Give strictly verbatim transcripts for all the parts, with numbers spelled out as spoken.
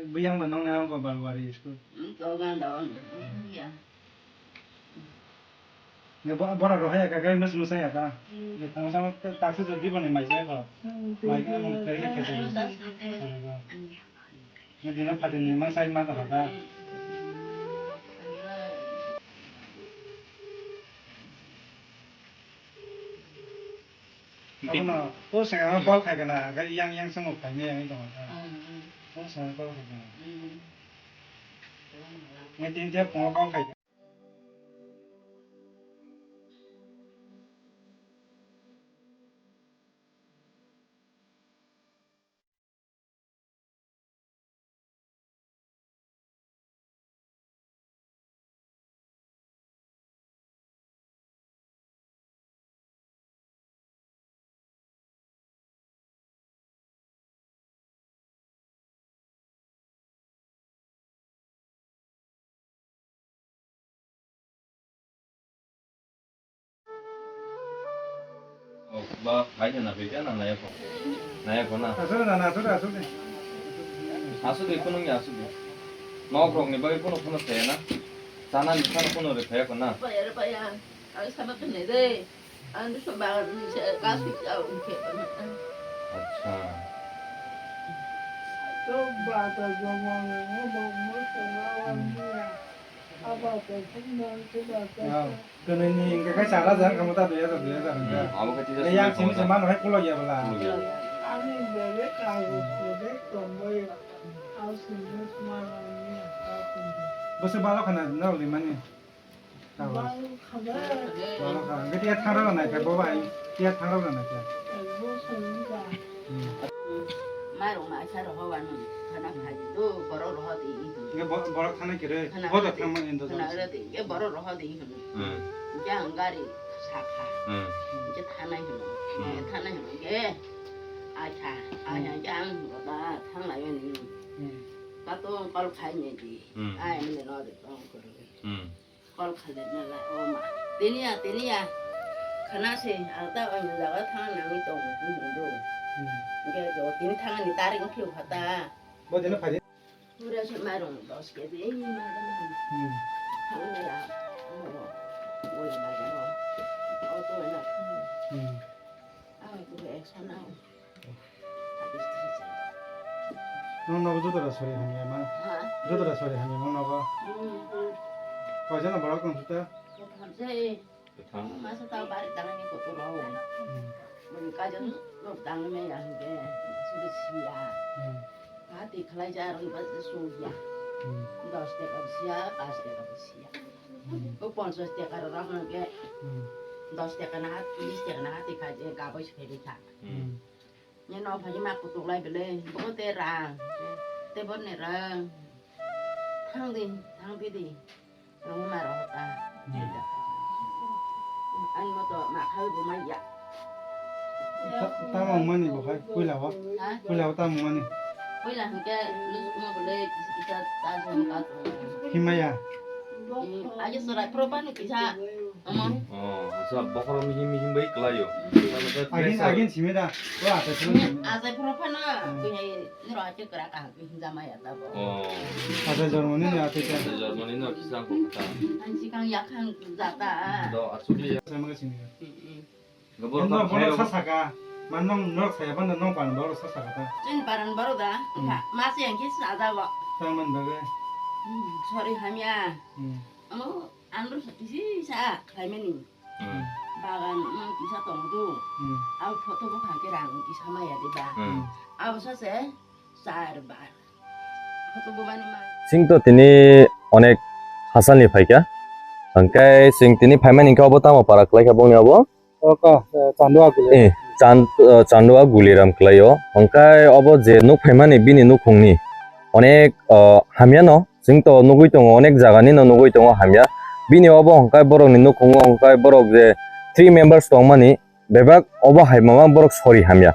Buyang ba nong nang ko balwari school. Nge bo-, bora rohaya ka gai mas musaya ka. Nge tang sama ta-, taksi jodi bani mai sai ko. Mai ka mung kari ke kese. Nge dina pati ni mang sai ma ka ka. Abono, o sengano call khai kana, ga yang yang sengok khai me yang tong. O sengano call khai kana. Nge tin jab call khai. Oh, ba, phai de na, phai de na, naya ko. Naya ko na. Aswk na, aswk, aswk de. Aswk de, kunung ya, aswk de. Nok rok ni bagwi kuno, kuno saya na. Sana ni sana kuno re phai ko na. Phai re phai ya. Ang sama tu ne de. Ang tu sebab ni se kasu jauh ke. Acha. Kwnwi ni hwnkhe khe char hajar, kamo ta dui hajar, dui hajar hwnkhe. Hmm, abo khe tisa yang simi se mano hai kulo ya bwla. Kulo ya. Bwswk balo khana norok rimani. Balo kha. Balo kha. Hwnkhe tiya thangrok nai kha bo bai. Tiya thangrok nai kha. Hmm. Mairung maisa rohor wano khana phaidi do, borok rohor di hwn. Hwnkhe bo-, borok thana khe rw, khana bo da rw di, thangma indo khana jani. Rw di, hwnkhe borok rohor di hwn. Hmm. Hwnkhe ang gari sakha. Hmm. Hwnkhe thanai hwno. Hmm. Hwnkhe thanai hwno hwnkhe aitha. Hmm. Aitha hwnkhe ang hwno da thanglai mani. Hmm. Tato call khai nai di. Hmm. Ai mani no de tong kwrwi. Hmm. Call khaina lai, o ma. Tini ya, tini ya. Khana se, ang ta o jaga thang nangwi tong, hwn hwn do. Hmm. Hwnkhe jo, tini thangni tarik wngkhe o kha ta. Bo dino phai. Pura se mairung dos kg, ei, ma, ma, ma. Hmm. Thangni ya, o, o, o, o, o, o, o, o, o, o, o, Hmm. Ang tu eksa nang. Nong nogo joto da sori hamya ma? Ha? Joto da sori hamya ma nogo? Hmm. Koijon borok tong sita? Kotham se. Kotham. Masa tao bari tangani kotor rao. Hmm. Mani kajon rok tangani ya hingke. Sudu siya. Hmm. Hati khalai ja rong ba suya. Hmm. Dos teka siya, pas teka siya. Hmm. O ponchas teka rok hingke. Hmm. Dos teka na, bis teka na hati kha je gaboi se kha. Hmm. Ni no phai ma kutuk lai bele, bo te rang, te bo ni rang. Thang di, thang di di. Rang ma rang ta. Hmm. Ani mo to ma khai bo ma ya. Ta-, tamo mani bo khai, puila bo. Ha? Puila bo tamo mani. Puila hingke lusuk mo bele, kisa ta jong ka. Himaya. Hmm, aja sorai propa ni kisa. Omo. Oh, asa bokhorok mihim mihim bai kwlaio. Agin, agin simi da. O asa simi. Ni asa phoro phano, hmm, kuhai niro ate kra ka, kuhai jama ya ta bo. Oh. Asa jormo ni ate kra. Asa jormo ni no kisa ko kata. Ang sikang yakhang jata. Do asukli ya. Sama ka simi. Hmm, hmm. Gabor no, ka borok sa saka. Man nong norok saya ban nong pan borok sa saka ta. Chin paran borok da. Hmm. Ka, masi yang kis ada bo. Tang man bagai. Hmm, sorry hamya. Hmm. Omo. Andro sa kisi sa khlaimani. Hmm. Bagan, mm, kisa tong do. Hmm. Abo photo bwkha khe rang kisa maya de ba. Hmm. Abo sa se char bar. Photo bumani ma. Chwng to tini onek hasalni phaikha. Hwnkhe chwng tini phaimani hwnkhe obo tamo para khlaikha bongni obo? Oka, eh, Chandua Guli. Eh, Chand-, eh, Chandua Guliram kwlaio. Hwnkhe obo je nuk phaimani bini nukhungni onek, eh, hamyano. Chwng to nugwi tongo, onek jaga ni no nugwi tongo hamya. Bini obo hwnkhe borok ni nukhungo hwnkhe borok je three members tongmani, bebak obo hai mama borok sori hamya.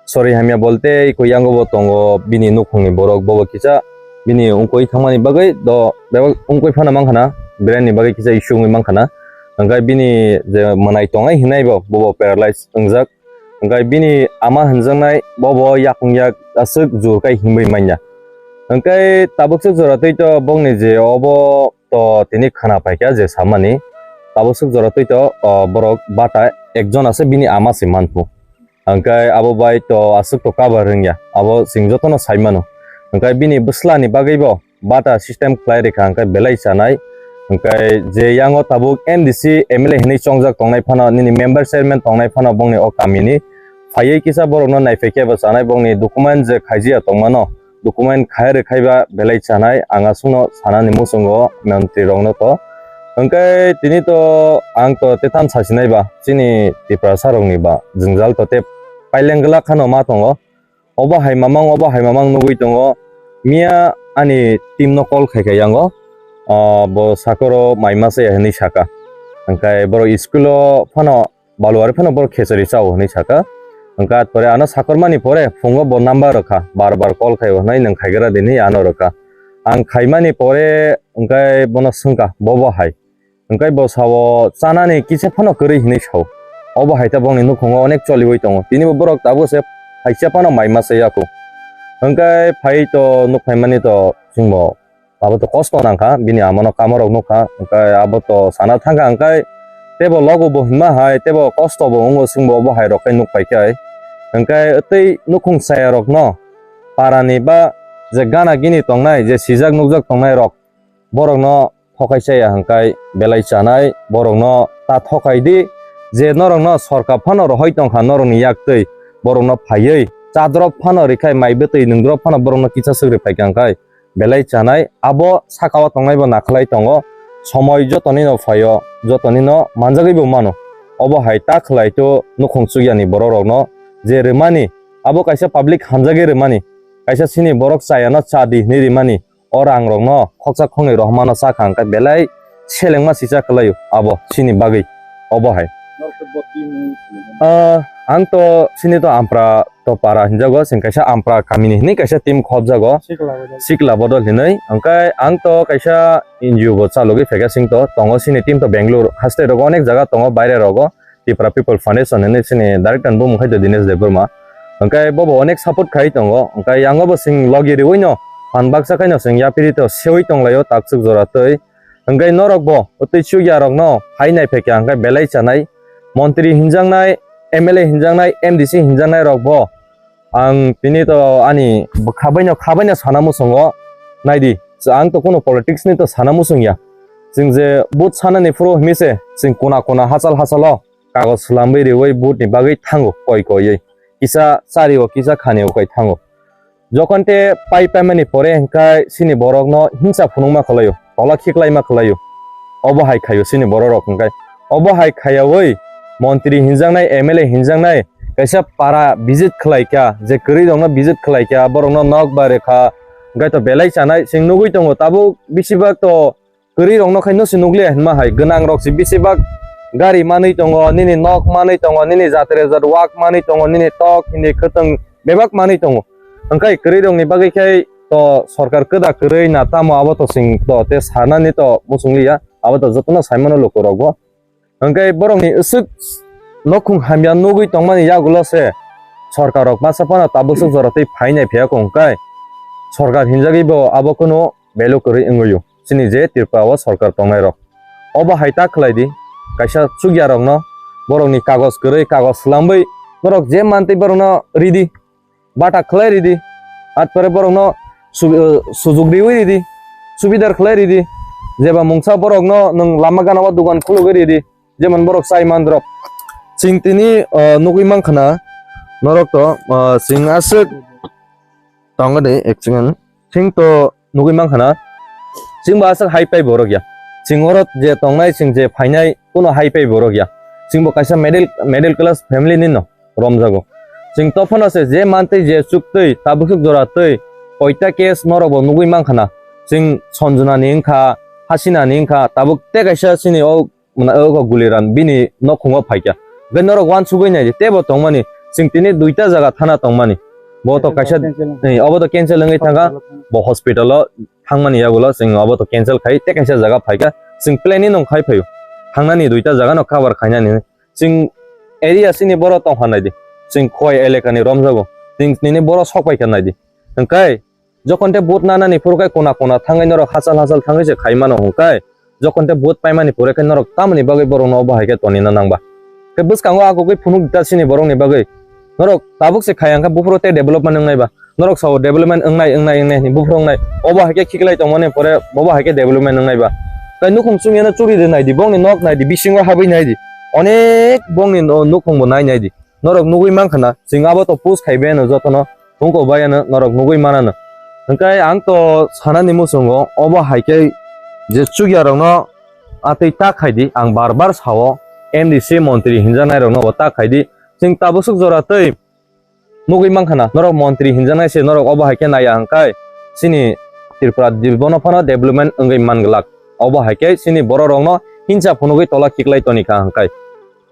Sori hamya bolte iko yango bo tongo bini nukhungni borok, bobo kisa bini wngkoi thangmani bagwi do bebak wngkoi phano mankha na, belai ni bagwi kisa issue wngwi mankha na. Hwnkhe bini je mwnai tongnai hinai bo, bobo paralyze wngjak. Hwnkhe bini ama hinjaknai bobo yakung yak aswk jur kai himwi manya. Hwnkhe tabuk swk jora twi to bongni je obo to tini khwna paikha je samani. Tabuk swk jora twi to, o, borok bata ekjon ase bini ama se manphu. Hwnkhe abo bai to aswk to cover wngya. Abo chwng jotono sai mano. Hwnkhe bini bwslani bagwi bo bata system khlai rikha hwnkhe belai chanai. Hwnkhe je yango tabuk M D C, M L A hinwi chongjak tongnai phano, nini member chairman tongnai phano bongni o kamini phaiwi kisa borokno naiphai khe bo chanai, bongni document je khaijiya tongmano, document khai rwkhai ba belai chanai, ang aswkno sanani muchungo montri rokno to. Hwnkhe tini to ang to tetham sasinai ba, chini Tiprasa rokni ba jwngjal to tei paileng glak khano ma tongo. Obo hai mamang, obo hai mamang nugwi tongo. Miya ani team no call khai khai yango. Ah, bo sakoro mai masa ya hinwi saka. Hwnkhe borok school o phano Baluari phano borok khechari chao hinwi saka. Hwnkhe at pore ano sakormani pore phungo bo number rwkha, bar bar call khaio hinwi nwng khaigra di hinwi ano rwkha. Ang khaimani pore hwnkhe bono swngkha, bo bo hai? Hwnkhe bo sao, chanani kisa phano kwrwi hinwi sao. Obo hai ta bongni nukhungo onek choliwi tongo. Tini bo borok tabuk se phaisa phano mai masa yaku. Hwnkhe phai to nuk phaimani to chwngbo abo to kosto nangkha, bini amano kamorok nukha, hwnkhe abo to sana thangkha, hwnkhe tebo logo bo hinma hai, tebo kosto bo wngo, chwngbo obo hai rok khe nuk paikha hai. Hwnkhe tei nukhung chaya rokno parani ba je gana gini tongnai, je sijak nukjak tongnai rok, borokno thokai chaya hwnkhe belai chanai, borokno ta thokai di, je norokno sorkar phano rohoi tongkha norokni yak twi, borokno phaiwi chadrop phano rikhai mai bwtwi nungdrop phano borokno kisa swk ri phaikha hwnkhe, belai chanai, abo saka o tongnai bo nakhwlai tongo. Somoi jotoni no phaio, jotoni no manjagwi bo mano. Obo hai ta khwlai to nukhung chukya ni borok rok no je rwmani, abo kaisa public hamjagwi rwmani, kaisa chini borok chaya no cha di hinwi rwmani, o rang rok no khoksa khoknwi rohorma no cha kha hwnkhe belai selengma sisa kwlai o abo chini bagwi. Obo hai. Norok khe bo team wngwi Ah, ang to chini to Ampra to para hinjago, chwng kaisa Ampra kamini hinwi kaisa team khopjago. Sikla bodol. Sikla bodol hinwi. Hwnkhe ang to kaisa N G O bo chalogwi phaikha, chwng to tongo chini team to Bangalore haste rogo onek jaga tongo, baire rogo. Tipra People Foundation hinwi chini director ni bumung khai to Dinesh Debbarma. Hwnkhe bobo onek support khai tongo. Hwnkhe yango bo chwng logi riwi no phan baksa khai no chwng yapiri to sewi tonglaio takswk jora twi. Hwnkhe norok bo twi chukya rokno hai nai phaikha hwnkhe belai chanai, montri hinjaknai, M L A hinjaknai, M D C hinjaknai rok bo ang tini to ani bwkha baino kha baino sana muchungo. Naidi, ang to kuno politics ni to sana muchungya. Chwng je vote sanani phuru himi se chwng kuna kuna hachal hachalo kagoj swlamwi riwi vote ni bagwi thango koi koiwi. Kisa chari o kisa khani o koi thango. Jokhon te pai paimani pore hwnkhe chini borokno himsa phunukma khwlaio, tola khiklaima khwlaio. Obo hai khaio chini borok rok hwnkhe. Obo hai khaiyaui montri hinjaknai, M L A hinjaknai, kaisa para visit khwlaikha, je kwrwi rokno visit khwlaikha, borokno nok ba rekha, hwnkhe to belai chanai. Chwng nugwi tongo tabuk besibak to kwrwi rokno khai no se nukliya hinma hai, gwnang rok se besibak gari manwi tongo, nini nok manwi tongo, nini jatre jat wak manwi tongo, nini tok hini khwtwng bebak manwi tongo. Hwnkhe kwrwi rokni bagwi khai to sorkar kwda kwrwi na tamo abo to chwng to te sanani to muchungliya, abo to jotono saimano lukurokbo. Hwnkhe borokni aswk nokhung hamya nugwi tongmani yagulo se sorkar rok masa phano tabuk swk jora twi phainai phiya kung khe sorkar hinjagwi bo abo kunu value kwrwi wngwi o. Chini je Tripura o sorkar tongnai rok obo hai ta khwlai di, kaisa chukya rokno borokni kagoj kwrwi kagoj swlamwi norok je mantwi borokno ridi. Bata khlai ridi. At pore borokno su-, eh, sujuk riwi ridi. Subidar khlai ridi. Jeba mungsa borokno nwng lama gana o dogan khulugwi ridi. Jemon borok chai mandrok. Chwng tini, eh, nugwi mankhana norok to, eh, chwng aswk tongo de actually. Chwng to nugwi mankhana. Chwngbo aswk hai pai borok ya. Chwng oro je tongnai, chwng je phainai, kuno hai pai borok ya. Chwngbo kaisa middle, middle class family ni no romjago. Chwng tophano se je mantwi je chuktwi, tabuk swk jora twi, koita case norok bo nugwi mankha na. Chwng Sanjana ni wngkha, Hasina ni wngkha, tabuk tei kaisa chini o mwnai o Guliram bini nokhungo phaikha. Hwnkhe norok uansugwi nai di, teibo tongmani, chwng tini duita jaga thana tongmani. Bo to kaisa, eh, obo to cancel wngwi thangkha, bo hospital o thangmani yagulo chwng obo to cancel khai, tei kaisa jaga phaikha, chwng plan ni nung khai phaio. Thangnani duita jaga no cover khainani. Chwng area chini boro tongkha naidi. Chwng Khowai eleka ni romjago. Chwng nini boro sok paikha naidi. Hwnkhe Jokhon te vote nanani phuru khe kona kona thangwi norok hachal hachal thangwi se khai mano hwnkhe, jokhon te vote paimani pore khe norok tamoni bagwi borokno obo hai khe tonina nangba? Khe bwskango agugwi phunuk dita sini borokni bagwi. Norok tabuk se khai ang khe buphuru tei development wngnai ba? Norok sao development wngnai, wngnai, wngnai hwnwi buphuru wngnai. Obo hai khe khiklai tongmani pore bobo hai khe development wngnai ba? Tai nukhung chumyano churi de nai di, bongni nok nai di, bisingo habwi nai di. Onek bongni no-, nukhung bo nai nai di. Norok nugwi mankha na, chwng abo to post khai bai ano jotono, tungko bai ano norok nugwi manano. Hwnkhe ang to sanani muchungo, obo hai khe je chukya rokno atwi ta khai di, ang bar bar sao, M D C montri hinjaknai rokno bo ta khai di. Chwng tabuk swk jora twi nugwi mankha na, norok montri hinjaknai se norok obo hai khe naiya hwnkhe chini Tripura dibono phano development wngwi man glak. Obo hai khe chini borok rokno hinsa phunugwi tola khiklai toni kha hwnkhe.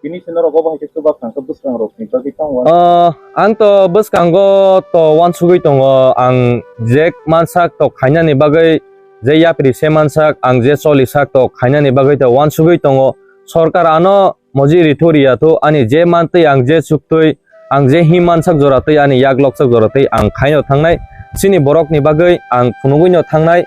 Tini se norok obo hai khe chuba kha hwnkhe bwskangrokni bagwi tamo uansuk? Ah, ang to bwskango to uansugwi tongo, ang je mansak to khainani bagwi, je yapri se mansak, ang je choli sak to khainani bagwi to uansugwi tongo. Sorkar ano moji rithu riya thu, ani je mantwi ang je chuktwi, ang je him mansak jora twi, ani yak loksak jora twi ang khaino thangnai. Chini borokni bagwi ang phunugwino thangnai,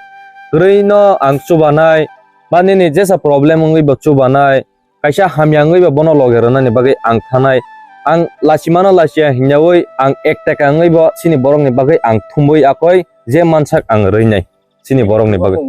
kwrwino ang chubanai, ba nini jesa problem wngwi bo chubanai, kaisa hamya wngwi bo bono loge rwnani bagwi ang thanai. Ang lachimano lachiya hinyawi ang ek taka wngwi bo chini borokni bagwi ang thumwi akoi je mansak ang rwinai chini borokni bagwi.